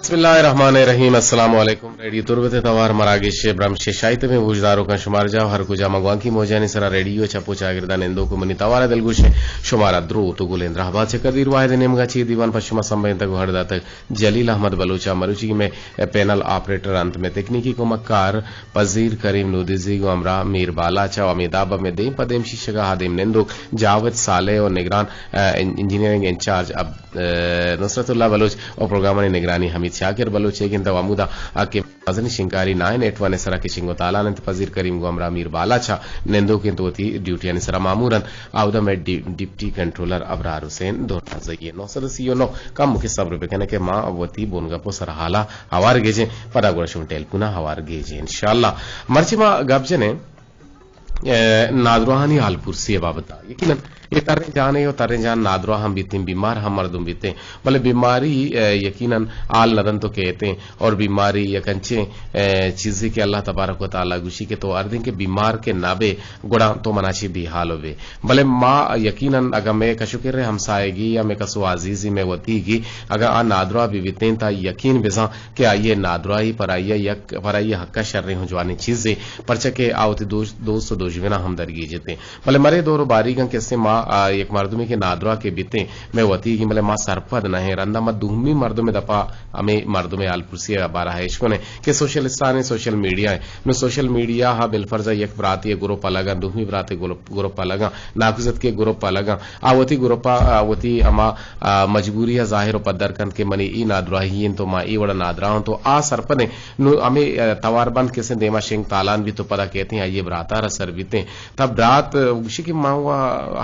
بسم اللہ الرحمن الرحیم۔ السلام علیکم۔ ریڈیو تربت ءِ توار مراگش ءِ برمش ءِ شاہی تبیں گوشداروکاں، شمارا جاہ ہر کجا ماں گوانکی موجانی سرا ریڈیو ءِ چپ ءُ چاگرداں نندوک ءُ منی توار ءَ دلگوش ایں، شمارا دروت ءُ گلیں دراہ بات۔ چکردیر واحد ءِ نیمگا چہ دیوان پہ شما سمبھینتگ ءُ ہڑ داتگ جلیل احمد بلوچ ءَ، مروچی مئے پینل آپریٹر انت، مئے تکنیکی کمکار پذیر کریم نودیزی گوں ہمراہ میر بالاچ ءَ، امیداب ءَ مئے دیم پہ دیم شیشگ ءَ ہادیم نندوک جاوید صالح ءُ نگران، ا، ان-، انجینئرنگ انچارج اب ء، نصرت اللہ بلوچ ءُ پروگرامانی نگرانی حمید شاکر بلوچ ءَ کنت ءُ ہمودا آ کہ مزنیں شنگکاری نائن ایٹ ون ءِ سرا کشنگ ءُ تالان انت، پذیر کریم گوں ہمراہ میر بالاچ ءَ نندوک انت ءُ وتی ڈیوٹیانی سرا مامور انت۔ آ اودا مئے ڈی-، ڈپٹی کنٹرولر ابرار حسین دورازئی ءَ۔ نو سد ءُ سی ءُ نو۔ کمکے صبر بکن ئے کہ ما وتی بنگپ ءُ سرحال ءَ ہوار گیجیں، پدا گڑا شمئے ٹیلیفون ءَ ہوار گیجیں انشاءاللہ۔ مرچی ما گپ جنیں ء، نادراہانی حال پرسی ء بابت ء۔ یقیناً اے تریں جانے ء تریں جان نادراہ ہم بیتیں، بیمار ہم مردم بیتیں، بلے بیماری، ء، یقیناً حال نہ دنت و کیتیں، اور بیماری یک انچیں، ء، چیزے کہ اللہ تبارک و تعالی گوشی کہ تو ہر دن کہ بیمار کہ نہ بے، گڑا تو منا چی بے حال بے۔ بلے ما یقیناً اگاں مئے کش و کر ء ہمسائگی یا مئے کس و عزیزی مئے وتیگی اگاں آ نادراہ بہ بیتیں، تا یقین بزاں کہ آئی ء نادراہی پر آئی ء یک، پر آئی ء حق ء شریں و جوانیں چیزے، پرچا کہ آ وتی دوست، دوست و دژمناں ہم درگیجتیں۔ بلے مرے دور و باریگاں کسے ما، آ، یک مردمے کہ نادراہ کہ بیتیں، مئے وتیگیں، بلے ما سرپد نہ ایں۔ رندا ما دومی مردم ء دپا ہمے مردم ء حال پرسی ء بارہ ء اشکنیں کہ سوشلستان ء سوشل میڈیا ء۔ نو سوشل میڈیا ء بالفرض یک براتے ء گروپ الگ ء، دومی براتے ء گروپ، گروپ الگ ء، ناکوزتکے گروپ الگ ء۔ آ وتی گروپ ء، آ وتی ہما آ، مجبوری ء ظاہر و پدر کنت کہ منی اے نادراہی انت و ما اے وڑ ء نادراہ انت و آ سرپد انت۔ نوں ہمے، آ، توار بند کسیں دیما شنگ تالان بیت و پدا کیتیں آئی ء برات ء را سر بیتیں۔ تب برات، آ، گوشی کہ ما و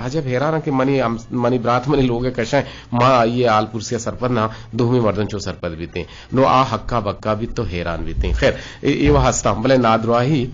عجب حیران آں کہ منی ہم-، منی برات منی لوگ ء کشاں، ما آئی ء حال پرسی ء سرپد نہ، دومی مردم چو سرپد بیتیں۔ نوں آ ہکا بکا بیت و حیران بیتیں۔ خیر، اے، اے و ہستاں، بلے نادراہی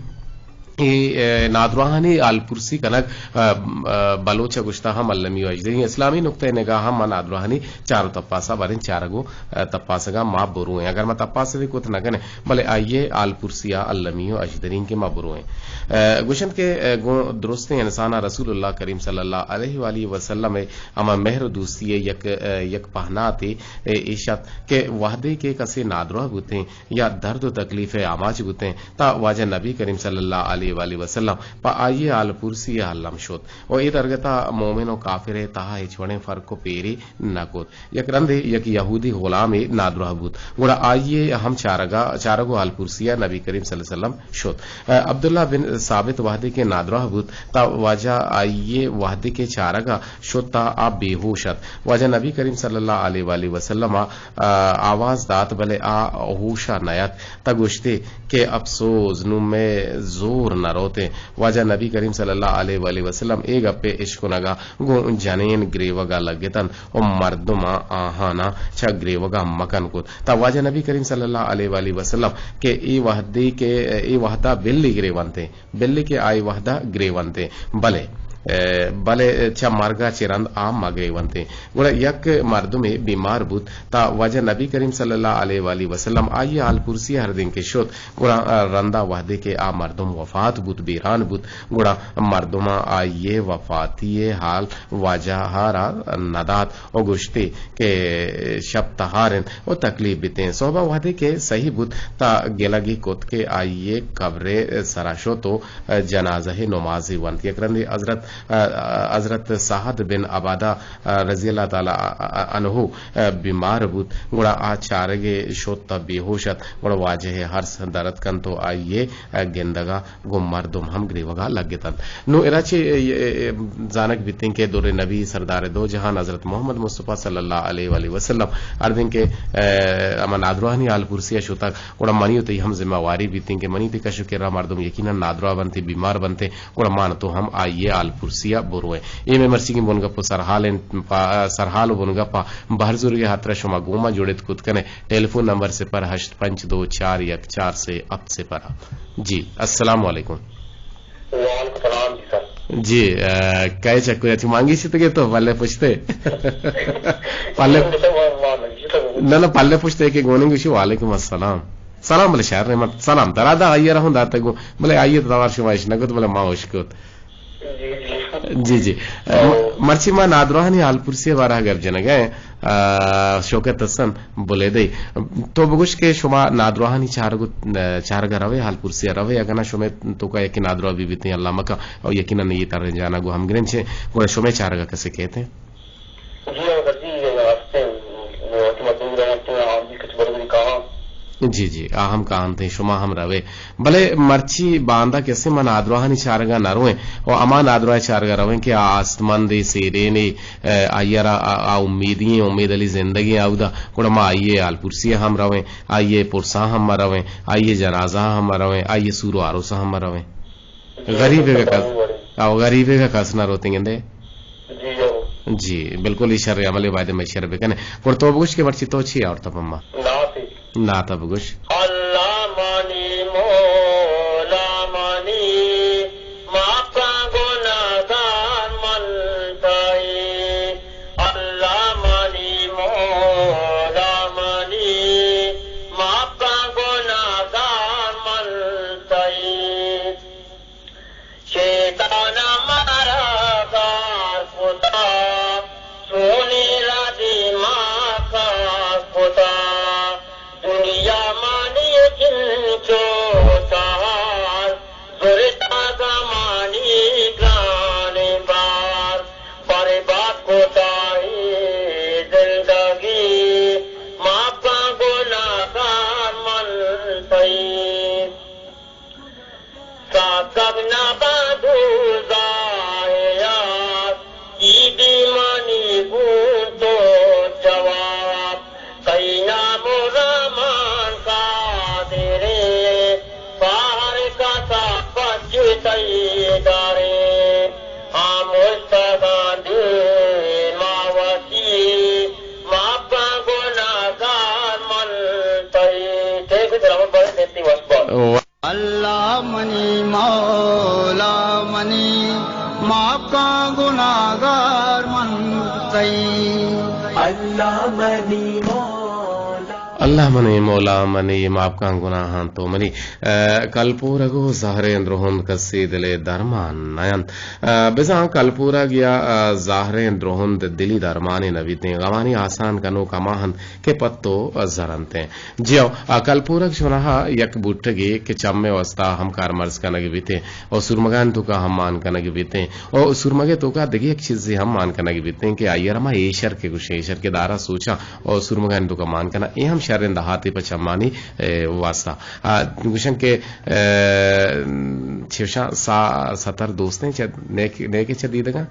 اے، اے، نادراہانی حال پرسی کنگ، ا، ا، بلوچ ء گوشتا ہم المی و اجدری۔ اسلامی نقطہ نگاہ ہم ما نادراہانی چار و تپاسا باریں چارگ و، ا، تپاسگا ما برویں۔ اگر ما تپاس بھی کت نہ کنیں، بلے آئیے حال پرسی ء المی و اجدریں کہ ما برویں۔ ا، گوشنت کہ، ا، گوں درستیں انسان ء رسول اللہ کریم صلی اللہ علیہ وآلہ وسلم ء ہما مہر و دوستی ء یک، ا، یک پہناتے، ا، ایشت کہ وہدے کہ کسے نادراہ بوتیں، یا درد و تکلیف ء آماچ بوتیں، تا واجہ نبی کریم صلی اللہ علیہ وآلہ وسلم پہ آئی ء حال پرسی ء الم شت و اے درگت ء مومن و کافر ء تہا ہچ وڑیں فرق و پیری نہ کت۔ یک رندے یک یہودی غلامے نادراہ بوت، گڑا آئی ء ہم چارگا، چارگ و حال پرسی ء نبی کریم صلی اللہ علیہ وسلم شت۔ ء، عبداللہ بن ثابت وہدے کہ نادراہ بوت، تا واجہ آئی ء وہدے کہ چارگا شت تا آ بے ہوش ات۔ واجہ نبی کریم صلی اللہ علیہ وآلہ وسلم ء، آ، آواز دات، بلے آ ہوش ء نیات۔ تا گوشتے کہ اپسوز، نوں مئے زور نہ روتیں۔ واجہ نبی کریم صلی اللہ علیہ وآلہ وسلم اے گپے اشکنگا گوں جنین گریوگا لگتن و مردماں آہانا چہ گریوگا مکن کت۔ تا واجہ نبی کریم صلی اللہ علیہ وآلہ وسلم کہ اے وہدی کہ اے وہدا بلی گریونتیں۔ بلے کہ آئی وہدا گریونتیں، بلے، ء، بلے چہ مرگا چہ رند آ مہ گریونتیں۔ گڑا یک مردمے بیمار بوت، تا واجہ نبی کریم صلی اللہ علیہ وآلہ وسلم آئی حال پرسی ہر دن کہ شت، گڑا، ء، رندا وہدے کہ آ مردم وفات بوت، بیران بوت، گڑا مردماں آئی وفاتی حال واجہ را ندات۔ و گوشتی کہ شپ تہار انت و تکلیف بیتیں۔ سہبا وہدے کہ سہی بوت، تا گلگی کت کہ آئی قبرے سرا شت و جنازہ نمازی ونت۔ یک رندی حضرت، حضرت سعد بن عبادہ رضی اللہ تعالی عنہ بیمار بوت، گڑا آ چارگے شت تا بے ہوش ات، گڑا واجہ ہرس درت کنت و آئی گندگا گوں مردم ہم گریوگا لگتنت۔ نوں ادا چہ، اے، اے، اے، زانگ بیتیں کہ در نبی سردار دو جہان حضرت محمد مصطفی صلی اللہ علیہ وآلہ وسلم ہر دن کہ، اے، ہما نادراہانی حال پرسی ء شتگ، گڑا منی و تئی ہم ذمہ واری بیتیں کہ منی تئی کش و کرا مردم یقیناً نادراہ بنت، بیمار بنت، گڑا ما تو ہم آئی ء حال پرسی ء برویں۔ اے مئے مرچیگیں بنگپ و سرحال انت، پا-، سرحال و بنگپ ء بہر زورگ ء ہاترا شما گوں ما جڑت کت کن ئے۔ ٹیلیفون نمبر صفر ہشت پنچ دو چار یک چار سے ہفت صفر۔ جی، السلام علیکم۔ وعلیکم السلام جی سر۔ جی، ء، کئے چکر ء؟ چو مانگی شتگے تو پلے پشتے؟ پلے، نہ، نہ، پلے پشتے کہ گونے گوشی وعلیکم السلام۔ سلام بلے شہر رحمت، سلام۔ ترا دا آئی ء رہوں داتا گو، بلے آئی ء توار شما اش نہ کت، بلے ما اش کت۔ جی، جی۔ جی، جی۔ م-، مرچی ما نادراہانی حال پرسی ءِ بارہ ءَ گپ جنگ ءَ ایں۔ آ، شوکت حسن بلیدئی، تو بگوش کہ شما نادراہانی چارگ، چارگ ءَ روئے، حال پرسی ءَ روئے، اگاں نہ شمئے توکا یکے نادراہ بہ بیتیں، اللہ مکن، او یقیناً اے تریں جانا گوں ہمگرنچ ایں، گڑا شمئے چارگ ءَ کسے کیت ایں؟ جی، اگر جی، ہستے، وقتی مزدور رہتے ہیں، ہم بھی کچھ بڑے بڑے کام۔ جی، جی، آ ہم کاہنت ایں، شما ہم روئے۔ بلے مرچی باندا کسے ما نادراہانی چارگ ءَ نہ روئیں و ہما نادراہ ءِ چارگ ءَ روئیں کہ آ آستمندے، سیرینے، ءَ، آئی ءَ را آ، آ امیدی ایں، امید علی زندگی ایں اودا، گڑا ما آئی ءِ حال پرسی ءَ ہم رویں، آئی ءِ پرساں ہم ما رویں، آئی ءِ جنازہ ءَ ہم ما رویں، آئی ءِ سور و آروس ءَ ہم ما رویں۔ جی، غریبے کا کس، او غریبے کا کس نہ روتیں گندے۔ جی، او۔ جی، بالکل، اے شر عملے، باید ما شر بکنیں۔ گڑا تو بگوش کہ مرچی تو چی آورتا پما؟ ناتے۔ ناتا بگوش۔ اللہ منی مولا منی، ما پاں گناہگار من تئی۔ اللہ منی مولا منی، ما پاں گناہگار من تئی۔ شیطان مارا گار کتا، سونی را دیما کار کتا۔ دنیا مانی جنچو سہار، زرتا زمانی گرانی بار۔ برباد کتا ای زندگی، ما پاں گناہگار من تئی۔ ساکب نبا دوزاہے یار، ای دیمانی گون تو جواب۔ تئی نام و رامان قادرے، باہر کسا پچ تئی دارے۔ آموشتگاں دیما وتی، ما پاں گناہگار من تئی۔ ٹھیک ہے، درامد بڑے دیتی وش بات۔ اللہ منی مولا منی، ماپ کن گناہگار من تئی۔ اللہ منی مولا۔ اللہ منی مولا منی، ماپ کن گناہاں تو منی۔ اے، کلپورگ و زہریں درہند کسی دلے درمان نہ انت۔ اے، بزاں کلپورگ یا، اے، زہریں درہند دلی درمانے نہ بیتیں۔ غمانی آسان کنوک ہما انت کہ پہ تو زر انت۔ جی ہو، آ کلپورگ چوناہا یک بوٹگے کہ چم ءِ واستا ہم کارمرز کنگ بیتیں و سورمگانی توکا ہم مان کنگ بیتیں و سورمگ ءِ توکا دگہ یک چیزے ہم مان کنگ بیتیں کہ آئی ءَ را ما ایشر کہ گوشیں، ایشر کہ دارا سوچاں و سورمگانی توکا مان کناں، اے ہم شریں دہاتے پہ چمانی، اے، واستا۔ آ، گوشن کہ، اے، چوشاں سا-، ستر دوستیں چہ نیک-، نیکے چہ دیدگاں؟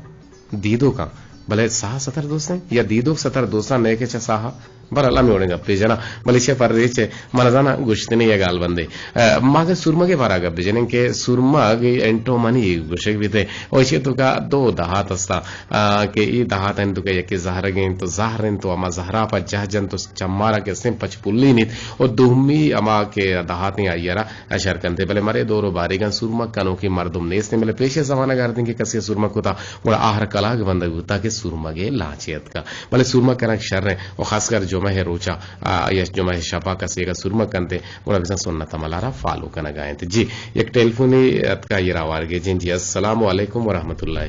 دیدوکاں، بلے ساہ ستر دوستیں یا دیدوک ستر دوستاں نیکے چہ ساہ۔ بہرحال ہمے وڑیں گپے جناں، بلے چہ پر ریچ ءَ من زاناں گوشتنے یا گالبندے۔ اے، ما اگاں سورمگ ءِ بارا گپ بجنیں کہ سورمگ انٹو منی گوشگ بیتیں، و ایشی توکا دو دہات استا، آ، کہ ای دہاتانی توکا یکے زہرگ انت، تو زہر انت، تو ہما زہرا پہ جہ جنت، تو چمارا کہ استیں پچ پلینیت، و دومی ہما کہ دہاتیں آئی ءَ را اشر کنت، بلے مرے دور و باریگاں سورمگ کنوکیں مردم نیست انت، بلے پیش ءِ زمانگ ءَ ہر دن کہ کسے سورمگ کتا، گڑا آہر کلاگ بندگ بوتا کہ سورمگ ءِ لانچے اتکا۔ بلے سورمگ کنگ شر انت و خاص کر جمعہ ءِ روچا، آ، یا جمعہ ءِ شپا کسے اگاں سورمگ کنت، گڑا بزاں سنت عمل ءَ را فالو کنگ ءَ انت۔ جی، یک ٹیلیفونے اتکا، اے را ہوار گیجیں۔ جی، السلام علیکم ورحمۃ اللہ۔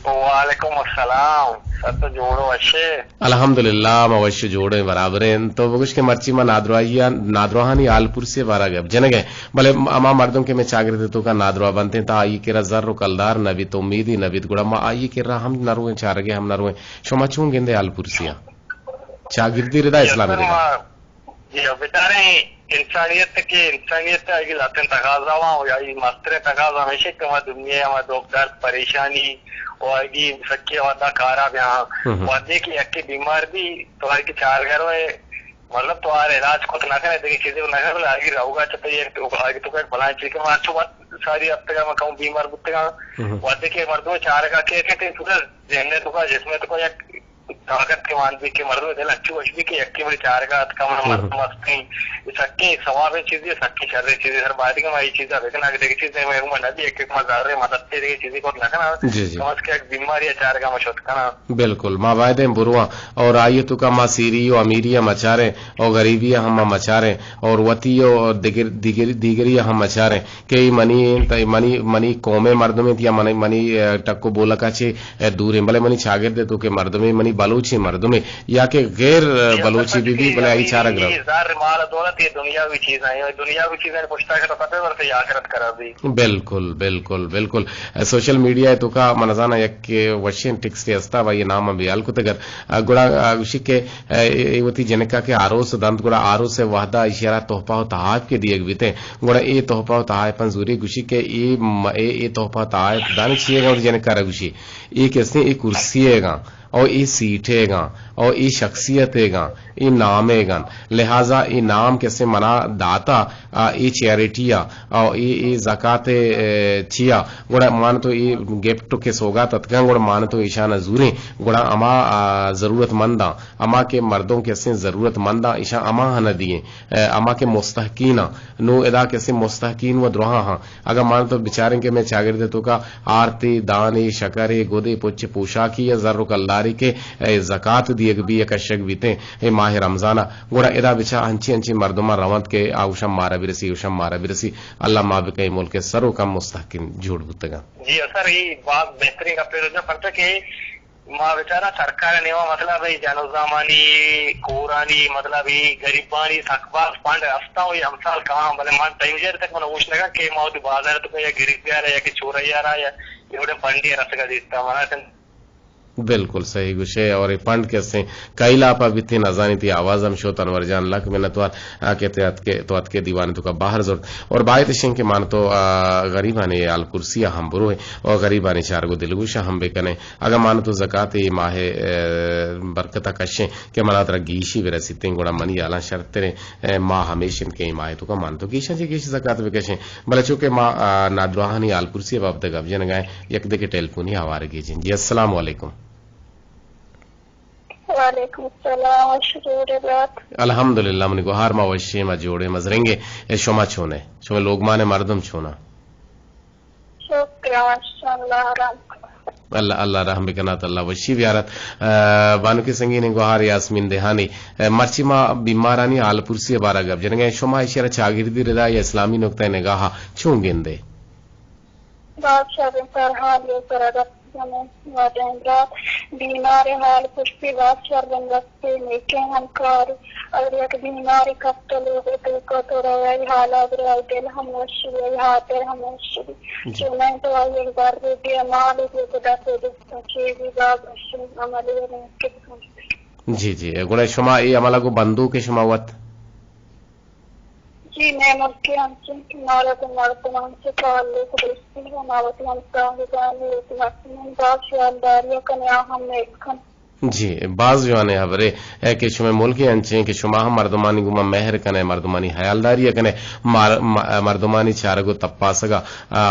وعلیکم السلام۔ سر تو جوڑ و وشے؟ الحمدللہ، ما وش جوڑیں، برابریں۔ تو بگوش کہ مرچی ما نادراہی، نادراہانی حال پرسی بارا گپ جنگ ءَ، بلے ہما مردم کہ مئے چاگرد توکا نادراہ بنتیں، تا آئی کرا زر و کلدار نہ بیت، امیدی نہ بیت، گڑا ما آئی کرا ہم نہ رویں، چارگے ہم نہ رویں۔ شما چون گندے حال پرسیا؟ چاگردی ردا، اسلامی ردا؟ جی، بچاریں انسانیت کہ انسانیت آئی لہتیں تقاضا ہاں، و آئی مستریں تقاضا ہمیش انت کہ ہما دنیا ہما دکھ درد پریشانی و آئی سچے ودا کارا بیاں۔ ہم ہم۔ وہدے کہ یکے بیمار بی تو آئی کہ چارگا روئے، مطلب تو آر علاج کت نہ کنے، دگہ چیزے نہ کنے، بلے آئی روگا چہ تو یک، آئی تو یک بلائیں چیز کہ ما چو وت ساری ہفتگا ما کم بیمار بوتگاں۔ ہم ہم۔ وہدے کہ مردم چارگا کہ کہ پورا ذہن توکا، جسم توکا یک طاقت کہ مان بی کہ مردم دل انچو وش بی کہ یکے منی چارگا اتکا، من ہم۔ مردم ہستیں، اے سکیں ثوابیں چیزے، سکیں شریں چیزے، سر باید کہ ما اے چیزا بکن، اگہ دگہ چیز نہ، ما نہ بی، یکے ما زر مدد تے دگہ چیزے کت نہ کناں۔ جی، جی۔ کم از کم یک بیماری چارگا ما شت کناں۔ بالکل، ما بایدیں برواں اور آئی توکا ما سیری و امیری ء مچاریں اور غریبی ء ہم ما مچاریں اور وتی و دیگر، دیگر، دیگری ء ہم مچاریں کہ اے منی انت، اے منی، منی قوم ء مردم انت یا منی، منی، ء، ٹک و بولک ء چہ، ء، دور انت، بلے منی چاگرد ء توکا مردمے، منی بلوچی مردمے یا کہ غیر، ء، بلوچی بی بی، بلے آئی چارگ رو۔ زر مال دولت اے دنیاوی چیز ہیں، دنیاوی چیزیں پشتا کہ تو پتہ ورتے آخرت خرابی۔ بالکل، بالکل، بالکل۔ سوشل میڈیا ء توکا من زاناں یک وشیں ٹیکسٹے ہستا و اے نام ہم بیال کتگ ات۔ گڑا گوشی کہ اے، اے وتی جنکا کہ آروس دنت، گڑا آروس ء وہدا ایشی ء را تحفہ و تحائف کہ دیگ بیتیں، گڑا اے تحفہ و تحائفاں زوری گوشی کہ اے م-، اے، اے تحفہ و تحائف دانے چیئے گا وتی جنکا را گوشی، اے کسیں اے کرسی ء گاں۔ او اے سیٹھے گاں، او اے شخصیتے گاں، اے نامے گاں۔ لہذا اے نام کسے منا داتا، آ، اے چیریٹی آ، او اے، اے زکات، اے، چیا، گڑا مان تو اے گفٹ کے سوگات اتکاں، گڑا مان تو ایشان زوریں، گڑا اما، آ، ضرورت منداں، اما کے مردم کسے ضرورت منداں، ایشان اما ہن دیئیں۔ اے، اما کے مستحقین آں۔ نو ادا کسے مستحقین و دراہاں ہاں۔ اگاں مان تو بچاریں کہ مئے چاگرد ء توکا آرتے، دانے، شکرے، گدے، پچ پوشاکی یا زر و کلدارے کہ اے زکات دیگ بی یا کشگ بیتیں اے ماہ رمضان ء، گڑا ادا بچا انچیں انچیں مردماں رونت کہ آ اوشم مارا برسی، اوشم مارا برسی۔ اللہ ما بکئے ملک ء سروکاں مستحقین جوڑ بوتگاں۔ جی سر، اے باز بہترین گپے، پرچہ کہ ما بچاراں سرکار ء نیمگا مطلب اے جن و زامانی کورانی مطلب اے گریبانی سک باز فنڈ استاں و اے امسال کاہاں، بلے من تئی وجہ تک من ہوش نہ کنت کہ ما وتی بازار ء توکا یا گریبے ء را یا کہ چورہ ء را یا اے وڑیں فنڈے رسگا دیستہ منا چن۔ بالکل صحیح گوشے، اور اے فنڈ کہ استیں کئی لاپا بیتیں نزانیت۔ اے آواز ہم شوت، انور جان لک منتوار، آ، کہ تو اتکے، تو اتکے دیوان توکا بہر زرت اور باید اشیں کہ مان تو، آ، غریبانی حال کرسی ء ہم بروئے اور غریبانی چارگ و دلگوش ء ہم بکنے۔ اگاں مان تو زکات اے ماہ ء، اے، برکت ء کشیں کہ منا ترا گیشی برسیتیں، گڑا منی حالاں شرتریں، اے، ماہ ہمیش انت کہ اے ماہ ء توکا مان تو گیشاں چہ گیش زکات بکشیں۔ بلے چونکہ ما، آ، نادراہانی حال پرسی ء بابت ء گپ جنگا ایں، یک دگہ ٹیلیفونی ہوارگے جن۔ جی، السلام علیکم۔ وعلیکم السلام، وش جوڑے برات؟ الحمدللہ، منی گوہار ما وشیں، ما جوڑیں، ما زرنگیں۔ اے، شما چونے؟ شما لوگمان مردم چونا؟ شکر، ماشاءاللہ، آرام۔ اللہ، اللہ رحم بکنات، اللہ وشی بیارات۔ آ، بانکی سنگین گوہار یاسمین دہانی، آ، مرچی ما بیمارانی حال پرسی بارا گپ جنگا ایں، شما اشی را چاگردی ردا یا اسلامی نقطہ نگاہ چون گندے؟ باز شریں سر، حال ء سرا گپ جنیں۔ واجہ ہمراہ، بیمار حال پرسی باز شریں گپے، نیکیں ہمکار۔ اگر یک بیمارے کپت لوگ ء توکا تو روئے، حالا برئے، آئی دل ہم وش بی، آئی ہاتر ہم وش بی۔ جی۔ چونیں تو آئی یک بر بی، مال بی، خدا سے دستوں چیزی باز وشیں عملی نیکیں۔ جی، جی، گڑا شما اے عمل ء گوں بندوک شما وت؟ جی، مئے ملک ء انچیں کہ مارا گوں مردماں چہ تعلق دوستی ء، ما وتی ہمساہگانی، وتی مردمانی باز خیالداری ء کنیں، آ ہم مئے کن۔ جی، باز جوانیں ہبرے اے کہ شمئے ملک ء انچیں کہ شما ہم مردمانی گوما مہر کنئے، مردمانی خیالداری ء کنئے، مار-، م-، مردمانی چارگ و تپاسگ ء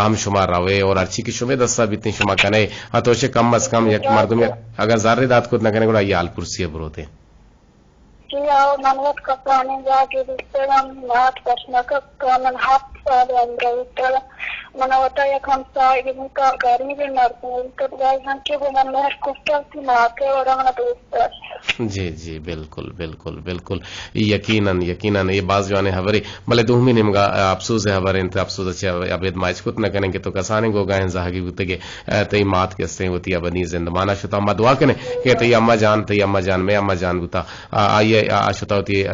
ہم شما روئے اور ہرچی کہ شمئے دستا بیتیں شما کنئے۔ ء تو چہ کم از کم یک مردمے اگاں زرے دات کت نہ کنئے گڑا آئی حال پرسی ء بروتیں۔ جی، آؤ، من وت کسانیں جاگے دیستگاں، مات کش نہ کپتگ، من ہپت سال عمر ء بیتگ۔ من وتا یک ہمساہگے بوتگ، غریبیں مردمے بوتگ، باز انچو گوں من مہر کرتگ، وتی مات ء وڑا منا دوست داشت۔ جی، جی، بالکل، بالکل، بالکل۔ یقیناً، یقیناً، اے باز جوانیں ہبرے۔ بلے دومی نیمگا، آ، افسوز ء ہبر انت، افسوز ء چہ ابید ما ہچ کت نہ کنیں کہ تو کسانیں گوگاہیں زہگے بوتگے، آ، تئی مات کہ استیں وتی ابدی زندمانا شتا۔ ما دعا کنیں کہ تئی اما جان، تئی اما جان، مئے اما جان بوتا۔ آ، آئی ء، آ، شتا وتی، آ،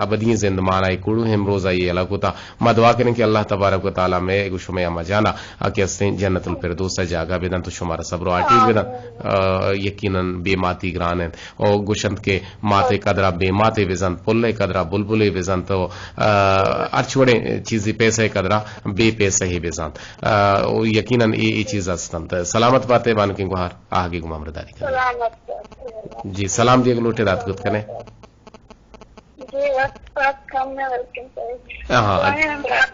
ابدی زندمان ء کوڑو ہمروز آئی ء یلہ کتا۔ ما دعا کنیں کہ اللہ تبارک و تعالی مئے گوں شمئے اما جانا آ کہ استیں جنت الفردوس ء جاگہ بدنت و شمارا صبر و آٹیگ بدنت۔ آ، یقیناً بے ماتی گران انت۔ او گوشنت کہ مات ء قدرا بے ماتے بزانت، پل ء قدرا بلبلے بزانت و، آ، ہرچ وڑیں چیزے پیسہ ء قدرا بے پیسہ ہی بزانت۔ آ، او یقیناً اے، اے چیز است انت۔ سلامت باتے بانکیں گوہار، آہگے گوں ہمراہداری کنیں۔ سلامت بات۔ جی، سلام دیگ لوٹے دات کت کنیں۔ جی، وقت کم نہ، بلکن صحیح۔ ہاں۔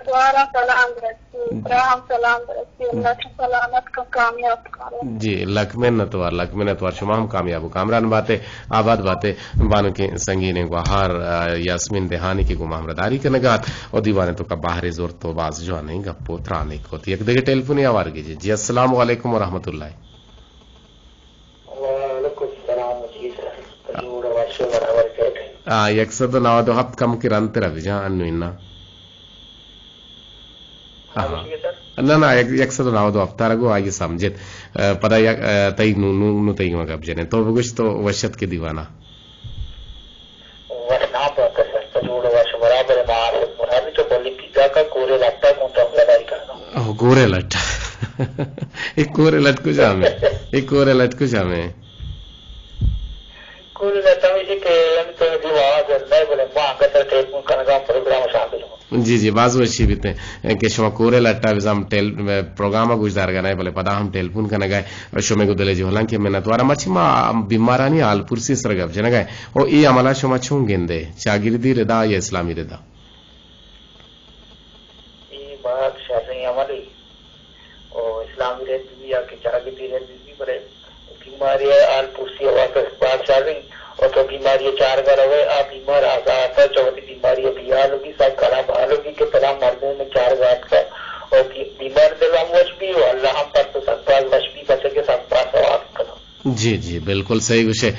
دوارا سلام رسی، ترا ہم سلام رسی، اللہ تو سلامت کا کامیاب کرو۔ جی، لکھ منت وار، لکھ منت وار، شما ہم کامیاب و کامران باتے، آباد باتے، بانکیں سنگینیں گوہار، آ، یاسمین دہانی کہ گوں ما ہمراہداری کنگا ات و دیوان توکا بہرے زرت و باز جوانیں گپ و ترانے کت۔ یک دگہ ٹیلیفونی آوار گیجیں۔ جی، السلام علیکم و رحمت اللہ۔ وعلیکم السلام جی سر۔ جوڑ وش و برابر کیت؟ آ، یک سد و نود و ہپت کم کہ رند ترا بجاں انو انا۔ ہاں، ہاں۔ نہ، نہ، یک، یک سد و نود و ہپت ء را گو آئی سمجھت۔ آ، پدا یک، آ، تئی نو، نو، نو تئی ما گپ جنیں۔ تو بگوش تو وشت کہ دیوانا۔ وش نام بات ہے سر، تو جوڑ وش برابر ہے، ما آصف مرادی تو بولی پیزا کا کورے لگتا کون تو لڑائی کرنا۔ اوہ، کورے لٹ۔ اے کورے لٹ کجا میں؟ اے کورے لٹ کجا میں؟ کورے لٹ ہمیشہ کہ ہم تو دیوا آواز نہیں بولے، ما انگت ٹیلیفون کنگا پروگرام شامل ہوں۔ جی، جی، باز وشی بیتیں کہ شما کورے لٹا بزاں ٹیل-، پروگرام گوشدارگا نئے، بلے پدا ہم ٹیلیفون کنگا ئے۔ شمے گوں دل جہلانکی منتوار۔ مرچی ما بیمارانی حال پرسی سر گپ جنگا ئے۔ او اے عملا شما چون گندے؟ چاگردی ردا یا اسلامی ردا؟ اے باز شریں عملے۔ او اسلامی رد بی یا کہ چاگردی رد بی، بلے بیماری ء حال پرسی ء واستہ باز شریں۔ او تو بیماری ء چارگ ء روئے، آ بیمار آزات ء چہ وتی بیماری ء بیہال بی، سک گڑا بہال بی کہ پلان مردم من چارگ ء اتکا۔ او بی-، بیمار دل ہم وش بی و اللہ ہم پرس سک باز وش بی، پرچہ کہ سک باز ثواب کناں۔ جی، جی، بالکل صحیح گوشے۔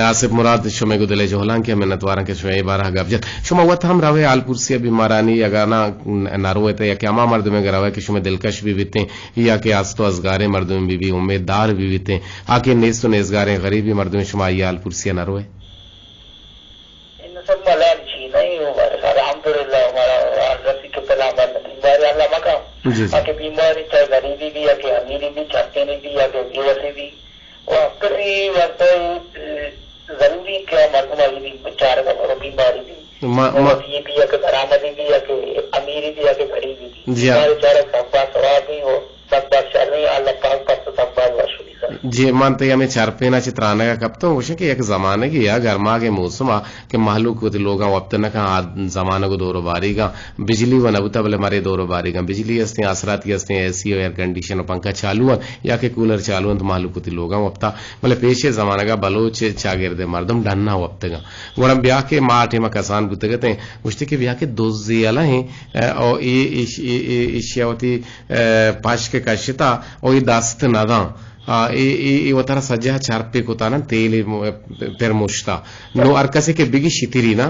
آصف مراد، شمے گوں دل ء جہلانکی ء منتواراں کہ شمے اے بارہ ء گپ جت۔ شما وت ہم روے حال پرسی ء بیمارانی، اگاں نہ، نہ روے تے یا کہ ہما مردمے گوں روے کہ شمے دلکش بہ بیتیں یا کہ است و ازگاریں مردمے بہ بی، امیددار بہ بیتیں، آ کہ نیست و نیزگاریں غریبی مردمے، شما آئی حال پرسی ء نہ روے؟ ان سب ملال چی نہیں، الحمدللہ ہمارا حال رسی کہ پلان بند بیماری اللہ مکا۔ جی، جی۔ آ کہ بیماری چاہے غریبی بی یا کہ امیری بی، چھپینی بی یا کہ بے وسی بی، و کسی واسطہ ضروری کہ مردم آئی بی چارگ ء برو بیماری بی۔ ما، ما، وسیع بی یا کہ درآمدی بی یا کہ امیری بی یا کہ غریبی بی۔ جی ہاں۔ بیماری چارگ سک باز ثواب بی و سک باز شر بی، اللہ پاک پرس سک باز وش بی سر۔ جی، من تئی ہمے چرپینا چہ ترانگا کپتوں، گوشیں کہ یک زمانگے یا گرماگے موسما کہ مہلوک وتی لوگاں وپت نہ کن، آ زمانگ و دور و باریگاں بجلی و نہ بوتا، بلے مرے دور و باریگاں بجلی استیں، آسراتی استیں، اے سی و ایئر کنڈیشن و پنکھا چالو انت یا کہ کولر چالو انت، مہلوک وتی لوگاں وپتا۔ بلے پیشے زمانگا بلوچ چاگرد مردم ڈنا وپتگاں۔ گڑا بیا کہ ما ٹیما کسان بوتگتیں، گوشتے کہ بیا کہ دزی یلہ ہیں، او ای، ایش-، ای، ای، ایشیا وتی، اے، پشک کشتا، او ای دست نداں۔ آ، اے، اے، اے وتارا سجہ چرپے کتا نا، تیلے م-، پر مشتا۔ نو ہر کسے کہ بگی شتری نا،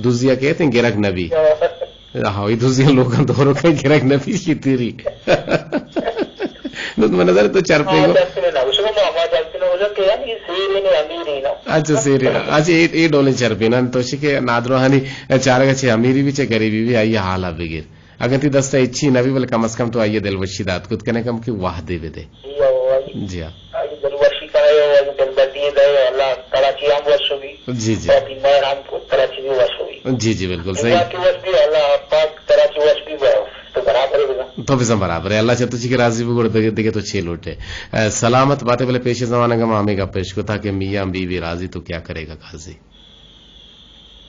دزیا کہتے ہیں گرگ نبی۔ ہاں، اے دزیا لوگاں دورو کہیں گرگ نبی شتری۔ نو من نظر تو چرپے گو۔ اچھا، سیری۔ اچھا، اے، اے ڈولیں چرپے نا، تو شی کہ نادروہانی چارگا چہ امیری بھی، چہ غریبی بھی، آئی حالا بگیر۔ اگاں تئی دست ء ہچی نہ بی، بلے کم از کم تو آئی ء دلوشی دات کت کنے، کم کہ وہدے بدے۔ جی ہاں، آئی، جی ہاں۔ آئی دلوشی کنے، آئی دلبندی دے، اللہ ترا چی ہم وش بی۔ جی، جی۔ اور بیمار ہم ترا چی بھی وش بی۔ جی، جی، بالکل صحیح۔ اللہ کی وش بی، اللہ پاک ترا چی وش بی، تو برابر ہے بزن۔ تو بزن برابر ہے۔ اللہ چہ تو چی کہ راضی بگڑ دگے، دگے تو چے لوٹے۔ اے، سلامت باتے، بلے پیش زمانہ گم ہمیں گپ پیش کو تاکہ میاں بی بی راضی تو کیا کرے گا قاضی۔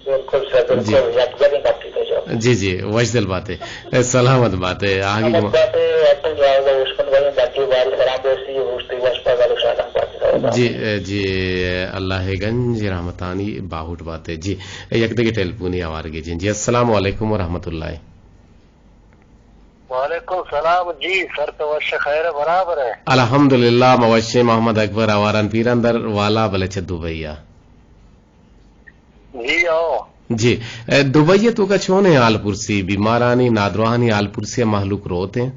بالکل سر، بالکل۔ جی۔ یک زمین نفتی تو جو۔ جی، جی، وش دل باتے۔ اے، سلامت باتے۔ آگے سلامت گما-، باتے، اپن جاؤ گا، اس کن گئے، باقی باری سلام دوستی، روشتی وش پر گلو شادم باتے۔ جی، اے، جی، اللہ گنج رحمتانی باہوٹ باتے۔ جی، اے، یک دگہ ٹیلیفونی آوارگی جی۔ جی، السلام علیکم و رحمت اللہ۔ وعلیکم سلام جی، سر تو وش خیر برابر ہے؟ الحمدللہ، موشی محمد اکبر آواران پیران در والا بلے چہ دبئی آ۔ جی، او۔ جی، اے، دبئی ء توکا چونیں حال پرسی، بیمارانی، نادراہانی حال پرسی ء مہلوک روت ہیں؟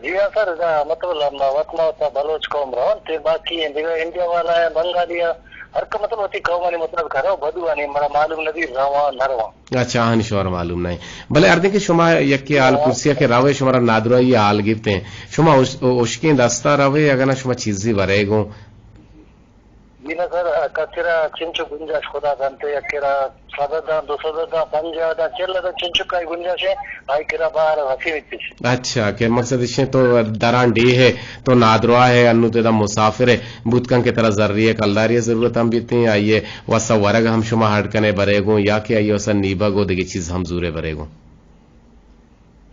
جی ہاں سر، دا مطلب لمبا وطن ہوتا بلوچ قوم رون تے باقی ہیں، دیگہ انڈیا والا ہے، بنگالی ہے، ہر کا مطلب ہوتی قومانی مطلب کرو، بدوانی مڑا معلوم ندی رواں نہ رواں۔ اچھا، آہانی شمارا معلوم نہیں۔ بلے ہر دن کہ شما یکی حال پرسی ء کہ روے، شمارا نادراہی حال گپتے ہیں، شما اش-، اشکیں دستا روے، اگر نہ شما چیزی ورے گوں؟ جی نہ سر، کسرا چنچو گنجائش خدا دنتے، یکرا صد داں، دو صد داں، پنجاہ داں، چل داں، چنچو کائی گنجائش ہے، آئی کرا بار حسین چش۔ اچھا، کہ مقصد اش ہے تو دران ڈیہ ہے، تو نادرا ہے، انو تیدا مسافر ہے، بوت کن کہ ترا زری ہے، کلداری ضرورت ہم بیتیں، آئیے وسا ورگ ہم شما ہڈ کنے برے گوں، یا کہ آئیے وسا نیبگ و دگہ چیز ہم زورے برے گوں۔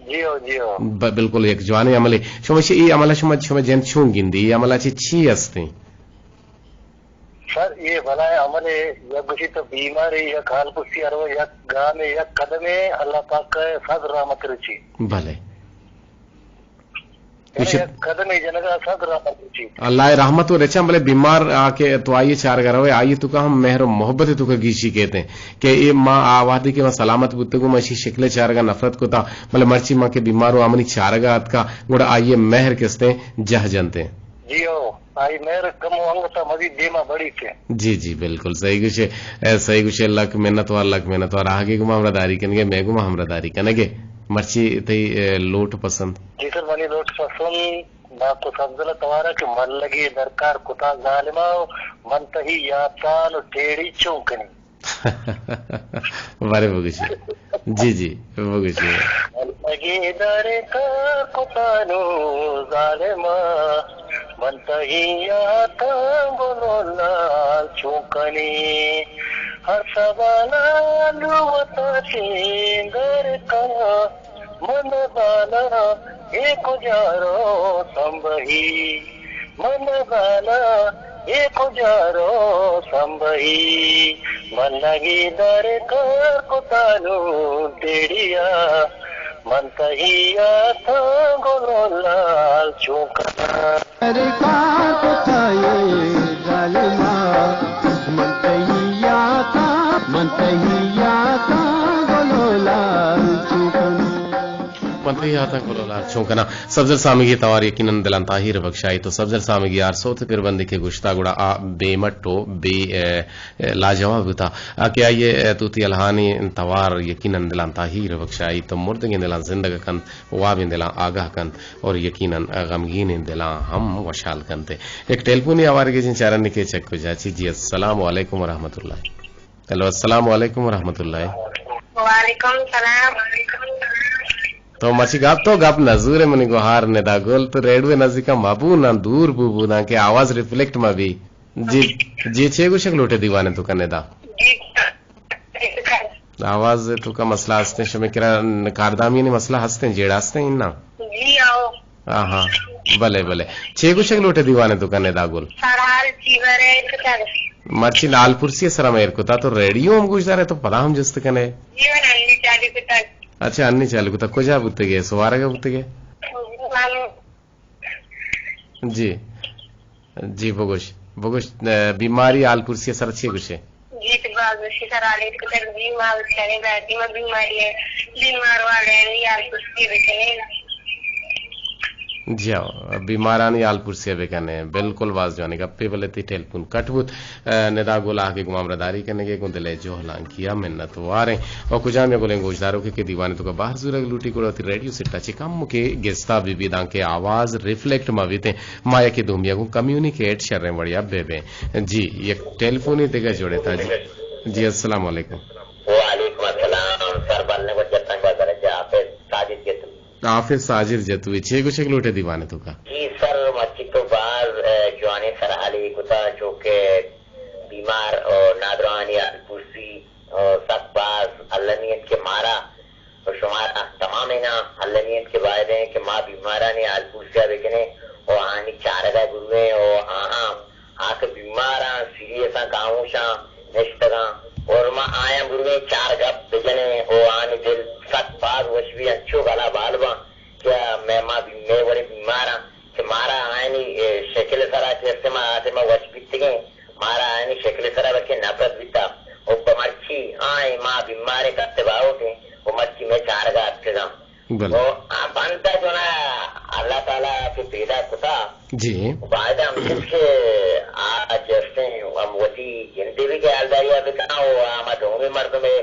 جی ہو، جی ہو۔ ب-، بالکل یک جوانیں عملے۔ شما چہ اے عمل ءَ شما، شما جند چون گندی؟ اے عمل ءَ چہ چی استیں؟ سر، اے بلائیں عملے، یک گوشی تو بیمارے، یک حال پرسی ارو، یک گامے، یک قدمے، اللہ پاک ءِ صد رحمت رچی۔ بلے۔ یعنی یک قدمے جنگا صد رحمت رچی۔ اللہ ءِ رحمت و رچاں، بلے بیمار آ کہ تو آئی چارگا روے، آئی توکا ہم مہر و محبت توکا گیشی کیتیں۔ کہ اے ما آ وہدے کہ ما سلامت بوتگوں، ما اشی شکل ءِ چارگ ءَ نفرت کتا، بلے مرچی ما کہ بیمار اوں آ منی چارگ ءَ اتکا، گڑا آئی ءِ مہر کستیں جہ جنتیں۔ جی ہو، آئی مہر کم و انگتا مزید دیما بڑی کے۔ جی جی، بالکل صحیح گوشے، اے، صحیح گوشے، لک منت وار، لک منت وار، آہگے گما ہمراہ داری کنگے، میں گما ہمراہ داری کنگے۔ مرچی تئی، اے، لوٹ پسند۔ جی سر، منی لوٹ پسند، ڈاکٹر سبزل توارا کہ ملگی درکار کتا ظالما، من تہی یاتان و ٹیڑی چون کنی۔ بارے بگوشی۔ جی جی، بگوشی۔ اگے دار کا کتانو ظالما، من تہی یاتاں گلو لال چون کنی۔ ہر سبالا لوتا چین در کا، من بالا اے کجا رو سمبہی۔ من بالا اے کجا رو سمبہی، من لگی در کار کتانو ٹیڑیا، من تہی آتاں گلو لال چون کناں۔ در کار کتائے ظالما، من تہی آتاں، من تہی آتاں گلو لال چون کناں۔ من تئی یاتاں گلو لال چون کناں۔ سبزل سامگی توار یقیناً دلاں تاہیر بخشائی۔ تو سبزل سامگی آر سوت پر بندی کہ گوشتا گڑا آ بے مٹ و بے، اے، اے، لاجواب بوتا۔ آ کہ آئی ءِ، اے، توتی الہانی توار یقیناً دلاں تاہیر بخشائی۔ تو مردگیں دلاں زندگ کنت، وابیں دلاں آگاہ کنت اور یقیناً غمگینیں دلاں ہم وشحال کنت۔ ایک ٹیلیفونی آوارگی جن چارنی کے چک کو جاچی۔ جی، السلام علیکم ورحمۃ اللہ۔ ہیلو، السلام علیکم ورحمۃ اللہ۔ وعلیکم السلام۔ تو مچی گپ، تو گپ نزورے منی گوہار ندا گل، تو ریڈیو نزدیکا مبو نا، دور بو بو نا کہ آواز ریفلیکٹ مبی۔ جی، جی، چے گوشک لوٹے دیوانے توکا ندا؟ جی۔ آواز توکا مسئلہ ہستیں، شمے کرا کاردامی نے مسئلہ ہستیں، جیڑا ہستیں انا؟ جی، آؤ۔ آہاں، بلے، بلے۔ چے گوشگ لوٹے دیوانے توکا ندا گل؟ سرحال چی برے کتگ؟ مرچی لال پرسی سرا مہر کتا، تو ریڈیو ہم گوش دارے، تو پدا ہم جست کنے؟ جی، من انی چالو کتگ۔ اچھا، انی چالو کتا۔ کجا بوتگے؟ سوارگا بوتگے؟ من جی۔ جی، بگوش۔ بگوش، اے، بیماری حال پرسی سر چی گوشے؟ جی، تو باز وشی سر حال ایت کتگ، جی، ما بچارے دادی ما بیماری ہے، بیمار والے ہیں، حال پرسی بکنے۔ جی ہاں، بیمارانی حال پرسی بکنے۔ بالکل باز جوانی گپے، بلے تی ٹیلیفون کٹ بوت۔ اے، ندا گل آہگے گوں ہمراہ داری کنگے گوں دلے جہلانکیا منت واریں۔ او کجام یا گلیں گوشداروکے کہ دیوانے توکا بہر زورگ لوٹی گڑا وتی ریڈیو سیٹا چہ کمکے گستا بہ بی دانکہ آواز ریفلیکٹ مہ بیتیں۔ ما یکے دومیا گوں کمیونیکیٹ شریں وڑیا بہ بیں۔ جی، یک ٹیلیفونی دگہ جوڑتا۔ جی، جی، السلام علیکم۔ وعلیکم السلام۔ سر بلنے وجہ تنگ بازار جا حافظ ساجد گتو۔ حافظ ساجد جتوئی، چے گوشگ لوٹے دیوانے توکا؟ جی سر، مرچی تو باز، اے، جوانیں سرحالے کتا، چوکہ بیمار و نادراہانی حال پرسی و سک باز المی انت کہ مارا و شمارا تمامیناں المی انت کہ باید انت کہ ما بیمارانی حال پرسیا بکنیں و آہانی چارگا برویں و آہاں آ کہ بیماراں، سیریساں، کاموشاں نشتگاں، اور ما آیاں برویں چار گپ بجنیں، او آنی دل سک باز وش بی، انچو گلا بال باں کہ مئے، ما بی-، مئے وڑیں بیماراں کہ مارا آیانی، اے، شکل سرا کہ استیں ما آتے ما وش بیتگیں، مارا آیانی شکل سرا بلکہ نفرت بیتا، او پہ مرچی آئیں ما بیماریں کتے باہوٹیں، او مرچی مئے چارگا اتکگاں۔ بلے۔ او آ بندہ جو نا اللہ تعالیٰ کہ پیدا کتا، جی۔ باید ہم چیز کہ آ جستیں ہم وتی جندے بھی خیالداری ءَ بکن او ہما دومی مردمے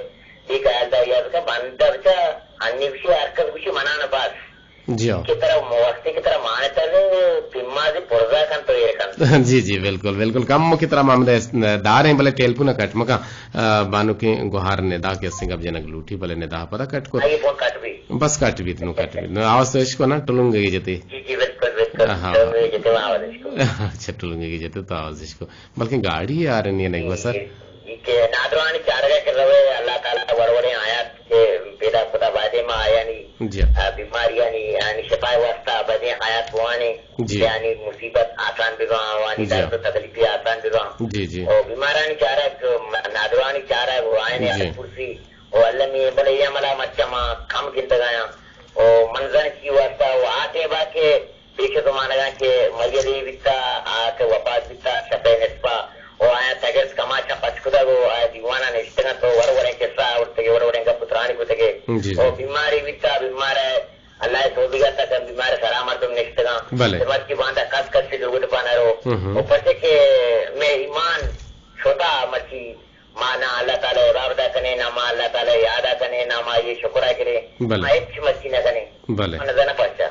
بھی خیالداری ءَ بکن، بندہ بچا انی گوشی ہر کس گوشی منا نہ بس۔ جی ہاں۔ کہ ترا وقتی کہ ترا مان تلیں، بیمار دی پرزا کن تو ایر کن۔ جی، جی، بالکل، بالکل۔ کم کہ ترا ما داریں، بلے ٹیلیفون کٹ مکن، آ، بانکیں گوہار ندا کہ استیں گپ جنگ لوٹی، بلے ندا پدا کٹ کو۔ آئی فون کٹ بھی۔ بس کٹ بیت، نوں کٹ بیت۔ نوں آواز تو اشکو نا، ٹلونگے جتے۔ جی، جی، بالکل، بالکل۔ ہاں۔ ٹلونگے جتے، آواز اشکو۔ اچھا، ٹلونگے جتے تو آواز اشکو۔ بلکیں گاڑی آرنی نہیں، بس۔ جی، جی، کہ نادرانی چارگا کہ روے، اللہ تعالی وڑ وڑیں آیات کہ پیدا کتا، بایدیں ما آیانی، جی۔ آ، بیماریانی، آیانی شفای واسطہ بایدیں آیات بوانیں، جی۔ کہ آیانی مصیبت آسان بباں، آوانی جی۔ درد و تکلیفی آسان بباں۔ جی، جی۔ او بیمارانی چارگ، نادرانی چارگ، و آیانی جی۔ آیت کرسی، او المی، بلے اے عملا مرچا ما کم گندگایاں۔ او منزن چی واسطہ، او آتے با کہ پیش زمانگاں کہ میت بیتا، آ کہ وفات بیتا، شپے نصفا، او آیا تگرس کماشاں پچ کتگ، او آیا دیوانا نشتگاں، تو وڑ وڑیں قصہ آورتگے، وڑ وڑیں گپ و ترانی کتگے۔ جی، او جی۔ بیمارے بیتا، بیمار ہے، اللہ سوزگا تک بیمار سرا مردم نشتگاں۔ بلے۔ مرچی باندا کس کس سے لوگ پانا رو۔ ہم ہم۔ او پرچے کہ میں ایمان شتا مرچی ما نہ اللہ تعالی عبادت کنیں، نہ ما اللہ تعالی یاد کنیں، نہ ما یہ شکر کریں۔ بلے۔ ما ہچ مرچی نہ کنیں۔ بلے۔ من زنہ پرچا۔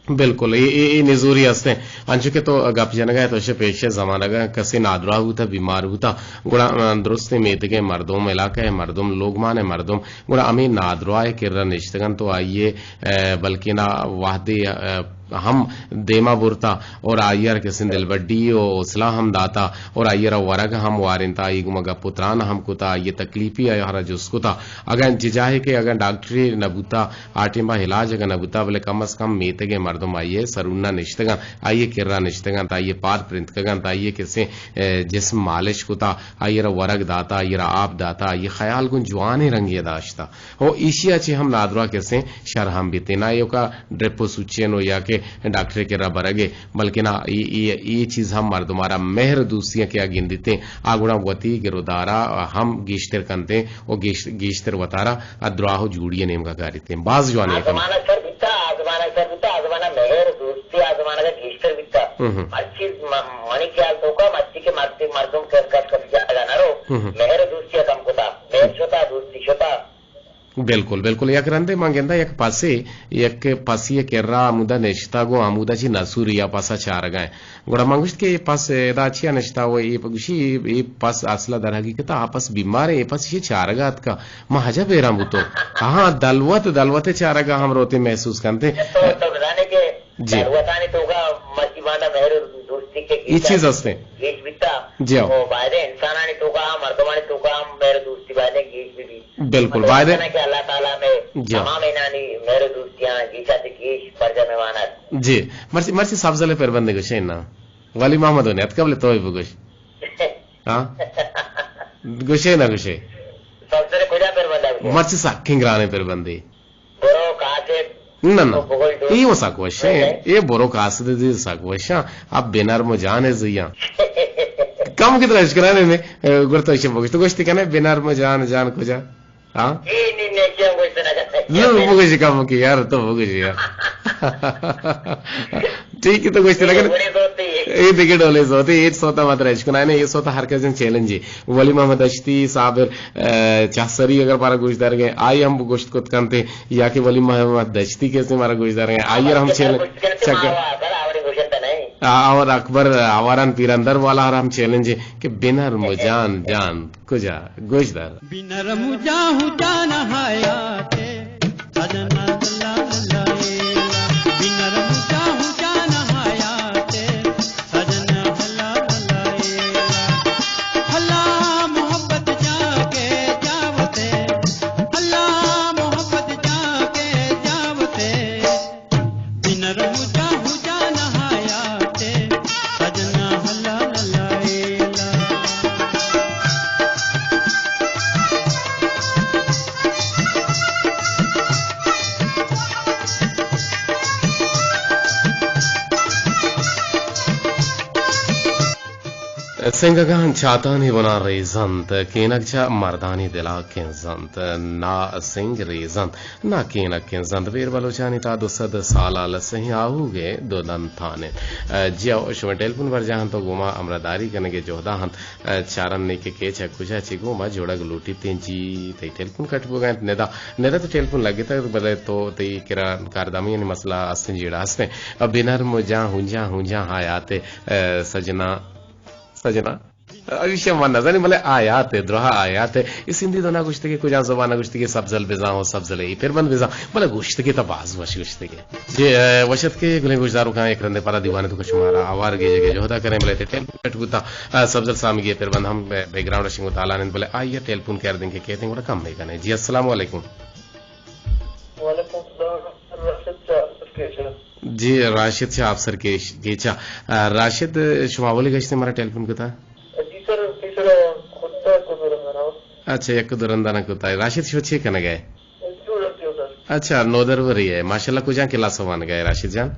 بالکل، اے، اے، اے نزوری ہستیں۔ انچو کہ تو گپ جنگا ہے تو شے پیش زمانگا کسے نادراہ بوتا، بیمار بوتا، گڑا، آ، درستیں میتگے مردم، علاقہ مردم، لوگمان مردم، گڑا ہمیں نادراہ کرا نشتگن تو آئیے، آ، بلکہ نا وحدے، آ، ہم دیما برتا اور آئیار کسے دلبڈی و حوصلہ ہم داتا اور آئیارا ورگ ہم وارنتا، آئی گما گپ و تران ہم کتا، آئیے تکلیفی آئیارا جست کتا۔ اگاں ججاہے کہ اگاں ڈاکٹری نہ بوتا، آ ٹیما علاج اگاں نہ بوتا، بلے کم از کم میتگے مردم آئیے سرونا نشتگاں، آئیے کرا نشتگاں، تا آئیے پاد پرنتکگاں، تا آئیے کسے، اے، جسم مالش کتا، آئیے را ورگ داتا، آئیے را آپ داتا، آئیے خیال گوں جوانیں رنگے داشتا۔ او ایشی ء چہ ہم نادراہ کسیں شر ہم بیتیں۔ نہ ایوکا ڈرپ و سوچین و یا کہ ڈاکٹرے کرا برگے، بلکہ نہ ای، ای، ای چیز ہم مردمارا مہر دوستی کہ آ گندیتیں، آ گڑا وتی گرودارا ہم گیشتر کنتیں و گیش-، گیشتر وتارا ء دراہ و جوڑی ء نیمگا کاریتیں۔ باز جوانیں آ کم۔ زمانہ سر بیتا، آ زمانہ سر بیتا، آ زمانہ مہر دوستی آ زمانہ گیشتر بیتا۔ ہم ہم۔ ہر چیز م-، منی خیال توکا مرچی کہ مرد-، مردم کس کس کس جاگہ نہ رو، ہم ہم۔ مہر دوستی کم کتا، مہر شتا، دوستی شتا۔ بالکل، بالکل۔ یک رندے من گنداں یک پسے، یک پسی ء کرا ہمودا نشتگ و ہمودا چہ نسوری ء پس ء چارگا انت۔ گڑا من گوشت کہ اے پس ادا چیا نشتہ و اے گوشی اے، اے پس اصل ء در حقیقت ء آ پس بیمار انت، اے پس ایشی چارگا اتکا۔ من عجب حیران بوتوں۔ ہاں، دلوت، دلوت ء چارگا ہم روتے محسوس کنتے۔ تو، تو بزانے کہ جی۔ دلوتانی توکا مرچی باندا مہر و دوستی کہ اے گیشتر، چیز ہستیں۔ گیش بیتا۔ جی ہاں۔ و بایدیں انسانانی توکا، مردمانی توکا ہم مہر و دوستی بایدیں گیش بی بی۔ بالکل، مطلب بایدیں۔ کہ اللہ تعالی میں جی ہاں۔ تمام انانی مہر و دوستیاں گیشا تے گیش برجا میں وانت۔ جی، مرچی، مرچی سبزل پر بندے گوشے نا۔ ولی محمد نے اتکا بلے توئی بگوش۔ ہاں؟ گوشے نہ گوشے۔ سبزل کجا پر بندے؟ مرچی سکیں گرانے پر بندے۔ برو کاسے نہ، نہ۔ تو بگل دو۔ اے و سک وشیں۔ اے برو کاسے دے سک وشاں۔ اب بے نرم جان ہے زیاں۔ کم کتنا اشکرانے نے، اے، گڑا تو ایشی بگوش۔ تو گوشتی کنے بے نرم جان، جان کجا؟ ہاں؟ اے نی، نی، کیا گوشت نہ کرتے؟ نہ، بگوش کم کی یار، تو بگوش یار۔ ٹھیک ہے، تو گوشت نہ کرتے۔ بڑے دوستی ہے۔ اے دیگه ڈولے سوتے، اے سوتا مت رش کنا نے، اے سوتا ہر کس چیلنج ہے۔ ولی محمد دشتی صابر، اے، چاہسری اگر مارا گوش دار گئے، آئی ہم گوشت کت کنتے، یا کہ ولی محمد دشتی کیسے مارا گوش دار گئے، آئی ہم چیلنج چک-، آ، اور اکبر آواران پیرندر والا ہم چیلنج ہے کہ بنر مجان جان کجا گوش دار۔ بنر مجاہو جان حیاتے، سجنا لا لا لا۔ بنر مجاہو جان حیاتے، سجن ہلا ہلا اے ہلا، ہلا محبت جاں کے جاوتے، ہلا محبت جاں کے جاوتے، بنر مجاہو جان حیاتے، سجن ہلا ہلا اے ہلا۔ سنگگاں چاتانی بنا ریزنت، کینگ چہ مردانی دلا کنزنت۔ نا سنگ ریزنت، نا کینگ کنزنت۔ بیر بلوچانی تا دو سد سال ء لسہیں آہوگے دو دنتان انت۔ جی او، شما ٹیلیفون برجاہ انت تو گوما ہمراہ داری کنگے جہدا انت۔ چارن نے کہ کیچ ء کجا چے گوما جوڑگ لوٹیت انت۔ جی تئی ٹیلیفون کٹ بوگا انت۔ ندا، ندا تو ٹیلیفون لگتا بلے تو تئی کرا کاردامیانی مسئلہ استیں جیڑا استیں۔ اب بنرم جاں ہونجاں ہونجاں حیات سجنا، سجنا۔ ایشی من نزانی، بلے آیات ہے، درہا آیات ہے۔ اس ہندی دو نہ گوشتے کہ کجا زبان نہ گوشتے کہ سبزل بزاں و سبزل ای پر بند بزاں، بلے گوشتے کہ تا باز وش گوشتے کہ۔ جی، اے، وشت کے گلیں گوشداروں کا ایک رندے پارا دیوانے تو کہ شمارا آوار گے جگہ جہدا کریں، بلے تے ٹیلیفون کٹ بوتا۔ اے، سبزل سامگی پر بند ہم بے-، بیک گراؤنڈ شنگو تالان ہیں، بلے آئیے ٹیلیفون کر دیں کہ کہتے ہیں گوڑا کم نہیں کرنے۔ جی، السلام علیکم۔ وعلیکم السلام۔ راشد چہ آپسر کیچ ء۔ جی، راشد چہ آپسر کیچ، کیچ ء۔ آ، راشد، شما اولی گشتے مارا ٹیلیفون کتا؟ جی سر، پیسر کتا کو دو رنگا نا۔ اچھا، یک دو رندا نہ کتا۔ راشد، شو چے کنگا ہے؟ جوڑ رکھتے ہو سر۔ اچھا، نودروری ہے۔ ماشاءاللہ، کجا کلاس وانگ ہے راشد جان؟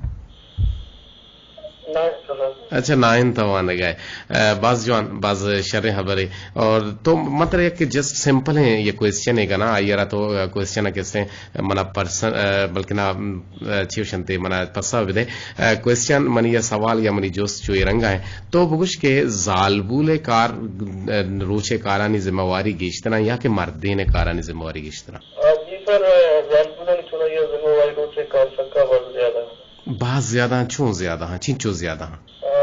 نائنتھ سر۔ اچھا، نائنتھ وانگ ہے۔ اے، باز جوان، باز شریں خبرے۔ اور تو مطلب یک جسٹ سمپل ہیں یہ کوئسچن ہے نا، آئی را تو، اے، کوئسچن کسے منا پرسن، اے، بلکہ نا، اے، چیو شنتے منا پسا بدے۔ اے، کوئسچن منی یا سوال یا منی جست چو یہ رنگا ہے۔ تو بگوش کہ زالبول کار، اے، روچے کارانی ذمہ واری گیشتنا یا کہ مردین کارانی ذمہ واری گیشتنا؟ آ، جی سر، اے، زالبولانی چنا یہ ذمہ واری روچے کار سکا بہت زیادہ۔ باز زیادہ ہیں، چون زیادہ ہیں، چنچو زیادہ ہیں؟ آ،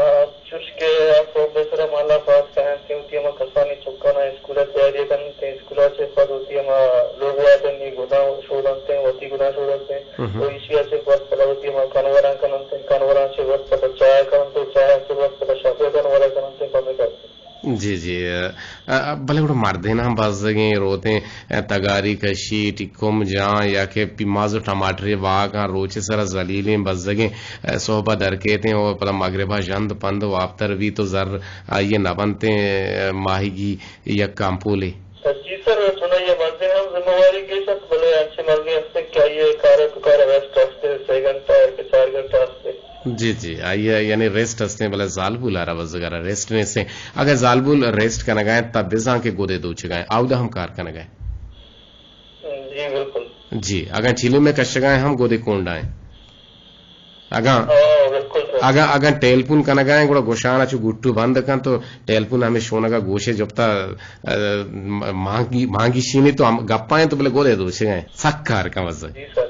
چوش کہ آ سوب ء سرا مالا پاس کاینت، وتی ہما کسانی چکانا اسکول ء تیاری کننت، اسکول ء چہ پد وتی ہما لوگ وادنی گداں شودنت، وتی گداں شودنت، ہم۔ و ایشی ء چہ پد پدا وتی ہما کنوراں کننت، کنوراں چہ پد پدا چاہ کننت، چاہ ء چہ پد پدا شپ ء کنورا کننت، پمے کرنت۔ جی، جی، ا، ا، بلے گڑا مردین ہم بزگیں روتیں، ا، تگاری کشی، ٹکم جاں یا کہ پیماز و ٹماٹرے باگاں روچے سرا ذلیلیں بزگیں، ا، صحبہ درکیتیں و پدا مغربا ژند پند و آپتر بیت و زر آئیے نبنتیں، ا، ماہیگی یک کامپولے۔ جی سر، چونائی ء مردین ہم ذمہ واری گیش انت، بلے انچیں مردین ہستیں کہ آئی ء کار ء تو کار ء ریسٹ ہستیں، سے گھنٹہ یا کہ چار گھنٹہ ہستیں۔ جی، جی، آئی ء یعنی ریسٹ ہستیں، بلے زالبول ء را بزگ ء را ریسٹ نیستیں۔ اگاں زالبول ریسٹ کنگ ء انت، تہ بزاں کہ گدے دوچگ ء انت، آودا ہم کار کنگ ء انت۔ جی، بالکل۔ جی، اگاں چیلم ء کشگ ء انت، ہم گدے کونڈ ء انت۔ اگاں، ہاں، بالکل سر۔ اگاں، اگاں ٹیلیفون کنگ ء انت، گڑا گوشان ء چو گٹو بند کن تو ٹیلیفون ہمے شونگ ء گوش ء جپتا، ا، مانگی، مانگی شینی تو ہم گپا انت تو بلے گدے دوشگ ء انت۔ سک کار کن وزے۔ جی سر۔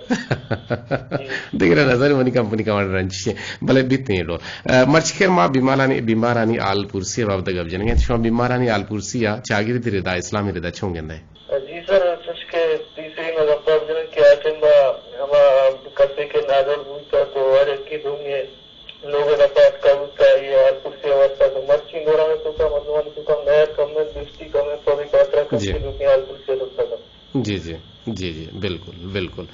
جی۔ دگرے نظر منی کمپنی کمانڈر انچش انت، بلے بیت ایں ڈول۔ ا، مرچی خیر ما بیمارانی، بیمارانی حال پرسی ء بابت ء گپ جنگ ء انت۔ شما بیمارانی حال پرسی ء چاگردی ردا، اسلامی ردا چون گندئے؟ جی سر، چوش کہ پیسری ما گپا بجنیں کہ آ ٹائم ء ہما کسے کہ نادر بوت تو ہر یکے دومی لوگ ء دپا اتکا بوت، آئی ء حال پرسی ء واسطہ تو مرچی دوران ء توکا مردمانی توکا مہر کم انت، دوستی کم انت، تو ہمے خاطرا جی۔ کسے دومی حال پرسی ء تو اتکا۔ جی، جی، جی، جی، بالکل، بالکل۔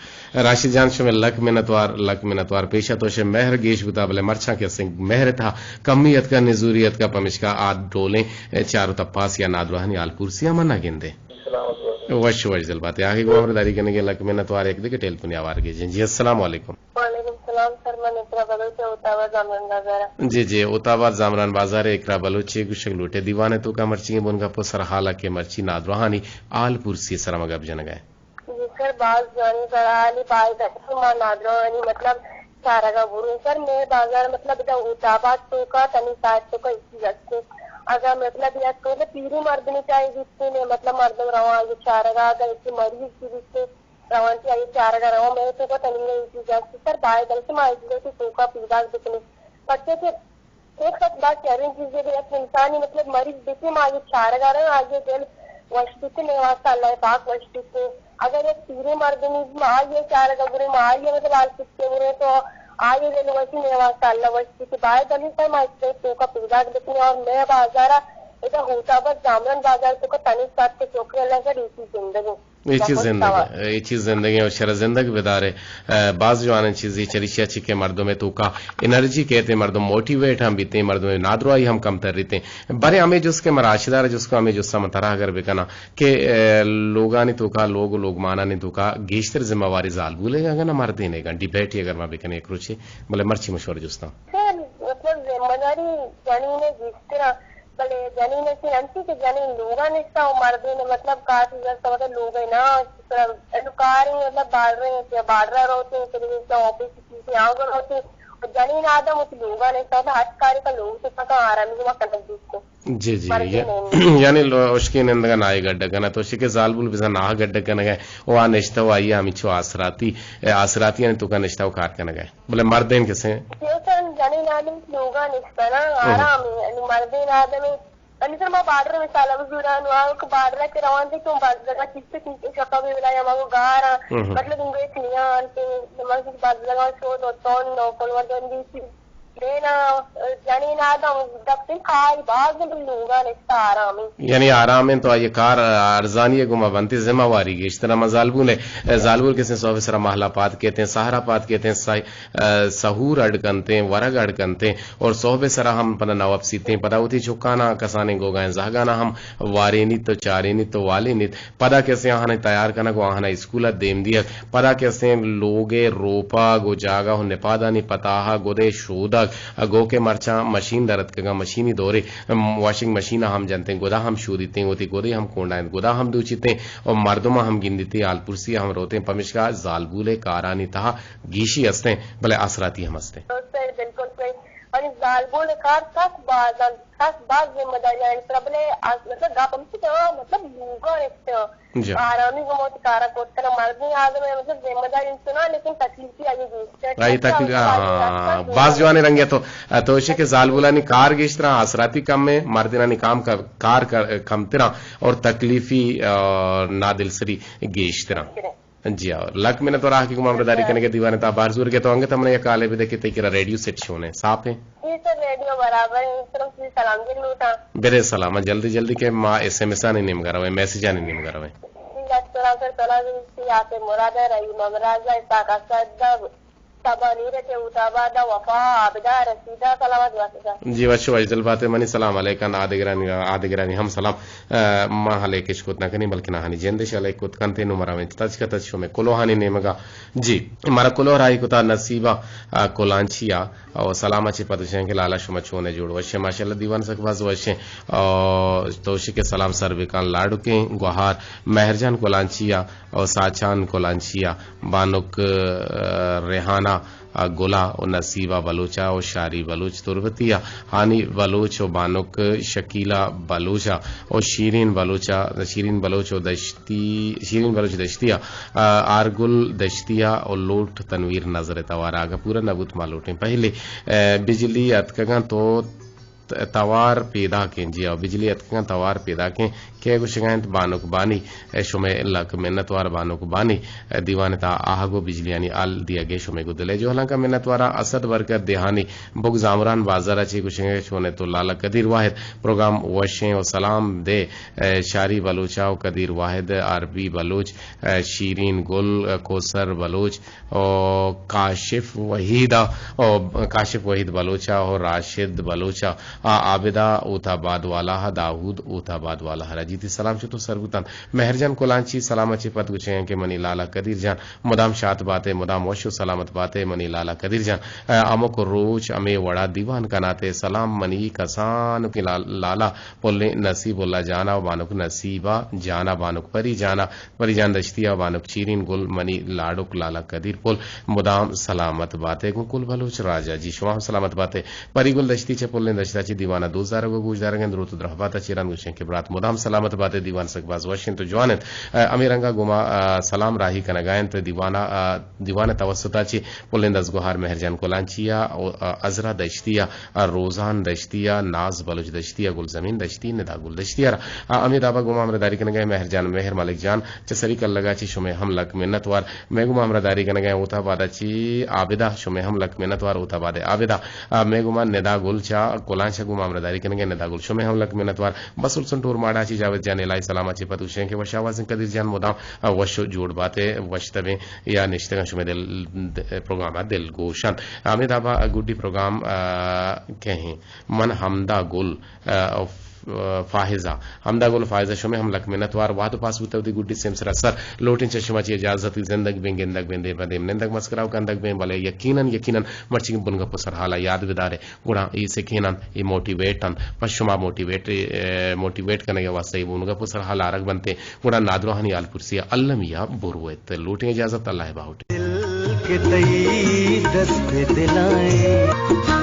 راشد جان، شمئے لک منتوار، لک منتوار۔ پیشا تو شے مہر گیش بوتا، بلے مرچاں کہ اسیں مہر تھا کمی اتکا، نزوری اتکا، پمشکا آ ڈولیں چار و تپاس یا نادراہانی حال پرسی ہم نہ گندے۔ سلامت بات۔ وش، وش دل باتے۔ آخی گو ہمراہ داری کنگے لک منتوار، یک دگہ ٹیلیفون آوار گیجیں۔ جی، السلام علیکم۔ وعلیکم السلام سر، من اقرا بلوچ ء اوتاوا زامران بازار ء۔ جی، جی، اوتاوا زامران بازار ء اقرا بلوچ ء گوشگ لوٹے دیوان ء توکا مرچی بنگپ و سرحال ء کہ مرچی نادراہانی حال پرسی ء سرا ما گپ جنگ ء۔ جی سر، باز جوانی سرحالی باید است ما نادراہانی مطلب چارگا برو سر، مئے بازار مطلب ادا اوتاوا توکا تنی ساعت توکا ایسی جستے۔ اگا مطلب یا تو پیری مردمی چاہی بیتے نے مطلب مردم رواں یہ چارگا اگا ایسی مریض کی بیتے روانتی آئی چارگا رواں مئے توکا تنی ایسی جستے سر، باید است ما ایسی جستے توکا پیداک بکنے۔ پرچہ کہ ایک سب بات شریں چیزے کہ یک انسانی مطلب مریض بیتے ما آئی چارگا رہے، آئی دل وش بیتے، مئے واسطہ اللہ پاک وش بیتے۔ اگر یک پیرے مردمی ما آئی چارگا برے، ما آئی مطلب حال پچے برے تو آئی دل وشی، مئے واسطہ اللہ وش بیتے۔ باید علی صاحب ما اس توکا پیداک بکنے اور مئے بازارا ادا ہوتا بس زامران بازار توکا تنی ساتھ کے چوکرے اللہ کا ڈیسی زندگی۔ اے چیز زندگی، اے چیز زندگی اور شر زندگ بدارے۔ ء، باز جوانیں چیزے چریشی ء چہ کہ مردم ء توکا انرجی کیت، مردم موٹیویٹ ہم بیت، مردم ء نادراہی ہم کمتر ریت۔ برے ہمے جست کہ من راشدار جست کو ہمے جست من ترا اگر بکناں کہ، ء، لوگانی توکا لوگ و لوگمانانی توکا گیشتر ذمہ واری زالبولے گا نہ مردینے گا؟ ڈیبیٹ اگر ما بکنیں یک روچے، بلے مرچی مشور جستاں۔ سر، مطلب ذمہ داری جنین گیشتر بلے جنین ءِ سین انچی کہ جنین لوگا نشتہ و مردین مطلب کار چیز است، مطلب لوگے نا، انو کار مطلب بارڈر، بارڈر روتے، پھر آفس چیزیں آگو روتے، و جنین آدم وتی لوگا نشتہ، مطلب ہر کاری کا لوگ سے پکا آرامی گما کنگ بیت کو۔ جی، جی، مردین یا-، یعنی لو-، اشکی نندگا نائی گڈ کنا، تو اشی کہ زالبول بزن ناہ گڈ کنگا، و آ نشتہ و آئی ہمیچو آسراتی، آسراتی یعنی تو کا نشتہ و کار کنگا۔ بلے مردین کسے؟ جیسن جنین آدم لوگا نشتہ نا، ہم۔ آرام ہے، یعنی مردین آدم ہے۔ یعنی سر ما بارڈر مثال اب زوران ہوا، کہ بارڈر کے روان تھے، تو بس جگہ چیز سے چیز شفا بھی بلا یا مانگو گارا، ہم۔ مطلب ان کو ایک نیان کے، مطلب بس جگہ شو تو تون نو کلور دن دی سی۔ دینا، جنین آدم دفتر کار باز لوگا نشتہ آرام ہے۔ یعنی آرام انت و آئی کار ارزانی گما بنت، ذمہ واری گیشتر۔ ہما زالبول ہے، زالبول کسے صحب سرا محلہ پاد کیتیں، سہرا پاد کیتیں، سہ-، سہور اڈ کنتیں، ورگ اڈ کنتیں اور صحب سرا ہم پدا نواب سیتیں، پدا وتی چکانا کسانیں گوگائیں زہگانا ہم وارینیت و چارینیت و والینیت۔ پدا کسے آہانے تیار کنگ و آہانا اسکول دیم دیگ۔ پدا کسے لوگے روپگ و جاگہ و نپادانی پتاہا گدے شودگ۔ گوکے مرچاں مشین در اتکگاں، مشینی دورے، ام، واشنگ مشین ء ہم جنتیں، گدا ہم شودیتیں، وتی گدے ہم کونڈائینت، گدا ہم دوچیتیں و مردم ء ہم گندیتیں، حال پرسی ء ہم روتیں، پمیشکا زالبول ء کارانی تہا گیشی استیں، بلے آسراتی ہم استیں۔ درست ہے، بالکل صحیح۔ اور زالبول ء کار سک باز انت، سک باز ذمہ داری انت، بلے آ-، مطلب گپ ہمیش کہ آ، مطلب لوگا رکھتے ہیں۔ جی۔ آرامی گوں وتی کارا کرت کناں، مردیں آدم ء مطلب ذمہ داری انت نہ، لیکن تکلیفی آئی گیشتر۔ آئی تکلیف، ہاں، باز جوانیں رنگے تو، تو اشی کہ زالبولانی کار گیشتراں، آسراتی کم ہے، مردینانی کام کا-، کار کا-، کمتراں اور تکلیفی، آ، نادلسری گیشتراں۔ جی ہاں، لک منت و راہ کہ گوں ہمراہ داری کنگے دیوان تا بار زور گے تو انگت ہمیں یک کالے بدے کہ تئی کرا ریڈیو سیٹ شونے، صاف ہے؟ جی سر، ریڈیو برابر ہے، صرف سلام جی لوٹاں۔ برے سلام، جلدی جلدی کہ ما ایس ایم ایس آنی نیمگا رویں، میسجانی نیمگا رویں۔ جی، لک سلام سر، سلام جی، آپ مراد ہے، رحیم امراض ہے، اسحاق اسد، صبا نیر کے اوتا آباد، وفا، عابدہ، رشیدہ، سلامت واسطہ۔ جی، وش و اجدل باتے، منی سلام علیکن، آدگرانی، آدگرانی ہم سلام۔ ء، ما ہلے کش کت نہ کنیں، بلکن آہانی جند اش ہلے کت کنت، نوں مرا ویں تچک تچ شمے کلوہانی نیمگا۔ جی، مارا کلوہ راہی کتا نصیبہ، ء، کلانچی ء، او سلام ء چہ پد گوشیں کہ لالا شما چون ء جوڑ وش ایں؟ ماشاءاللہ دیوان سک باز وش ایں۔ او توشی کہ سلام سر بکان لاڈکیں گوہار مہرجان کلانچی ء، او ساچان کلانچی ء، بانک، ء، ریحانہ، ء گلا و نصیبہ بلوچ ء و شاری بلوچ تربتی ء، ہانی بلوچ و بانک شکیلہ بلوچ ء و شیرین بلوچ ء، شیرین بلوچ و دشتی، شیرین بلوچ دشتی ء، ء آرگل دشتی ء و لوٹ تنویر نظر توار آگہ پورا نبوت ما لوٹیں پہلے، ء بجلی اتکگاں تو ت-، توار پیداکیں، جی ہاں، بجلی اتکگاں توار پیداکیں، کہ گوشگا انت بانک بانی، اے شمے لک منتوار بانک بانی، اے دیوان تا آہگ و بجلیانی ال دیگے شمے گدلے جو ہلانکا منتوارا اسد برکت دیہانی بگ زامران بازارا چی گوشگا شونے تو لالا قدیر واحد پروگرام وشیں و سلام دے، اے شاری بلوچا و قدیر واحد عربی بلوچ، اے شیرین گل، اے کوثر بلوچ، او کاشف وحید ء، او کاشف وحید بلوچ ء، او راشد بلوچ ء، آ عابدہ اوت آباد والا ء، داؤد اوت آباد والا ء۔ رجیتی سلام چتو سر بوتن۔ مہر جان کلانچی سلام ء چہ پد گوشیں کہ منی لالا قدیر جان مدام شات باتے، مدام وش و سلامت باتے منی لالا قدیر جان۔ ء ہمک روچ ہمے وڑا دیوان کناتے۔ سلام منی کسانکیں لال-، لالا پلیں نصیب اللہ جانا و بانک نصیبہ جانا، بانک پری جانا، پری جان دشتی ء بانک چیرین گل منی لاڈک لالا قدیر پل مدام سلامت باتے گوں کل بلوچ راجا۔ جی شما ہم سلامت باتے۔ پری گل دشتی چہ پلیں دشتا چہ دیوانا دوست دارگ و گوش دارگ انت، دروت و درہبات ء چیران گوشیں کہ برات مدام سلامت باتے، دیوان سک باز وش انت و جوان انت۔ ء ہمے رنگا گوما، ء سلام راہی کنگا انت دیوانا، ء دیوان توسطا چہ پلیں دزگوہار مہر جان کلانچی ء، ء عذرا دشتی ء، ء روزان دشتی ء، ناز بلوچ دشتی ء، گلزمین دشتی، ندا گل دشتی ء را۔ ء ہمے دابا گوما ہمراہ داری کنگا مہر جان، مہر ملک جان چہ سری کلگا چہ شمے ہم لک منت وار۔ مئے گوما ہمراہ داری کنگا اوتا بادا چہ عابدہ، شمے ہم لک منت وار اوتا باد عابدہ۔ ء مئے گوما ندا گل چہ کلانچ گوما ہمراہ داری کنگا ندا گل، شمے ہم لک منت وار۔ بس السن ٹور ماڑا چہ جاوید جان الہی سلام چہ پد گوشیں کہ وش آوازیں قدیر جان مدام ء وش و جوڑ باتے، وش تبیں یا نشتگاں شمے دل، د-، پروگرام ء دل گوشن۔ ہمے دابا گڈی پروگرام، ء، کہیں من ہمدا گل، ء، اف-، ء، فائزہ، ہمدا گل فائزہ شمے ہم لک منت وار، وہد و پاس بوتہ وتی گڈی سیم سرا سر۔ لوٹیں چہ شما چی اجازت، زندگ بیں، گندگ بیں، دیم پہ دیم نندگ مسکرا و کندگ بیں، بلے یقیناً، یقیناً مرچی بنگپ و سرحالا یاد بدارے۔ گڑا اے سکین انت، اے موٹیویٹ انت، پہ شما موٹیویٹ، ء، موٹیویٹ کنگ ء واستہ اے بنگپ و سرحال آرگ بنت، گڑا نادراہانی حال پرسی ء المی ء بروت۔ لوٹیں اجازت، اللہ ء باہوٹ۔ دل کہ تئی دست دلائیں۔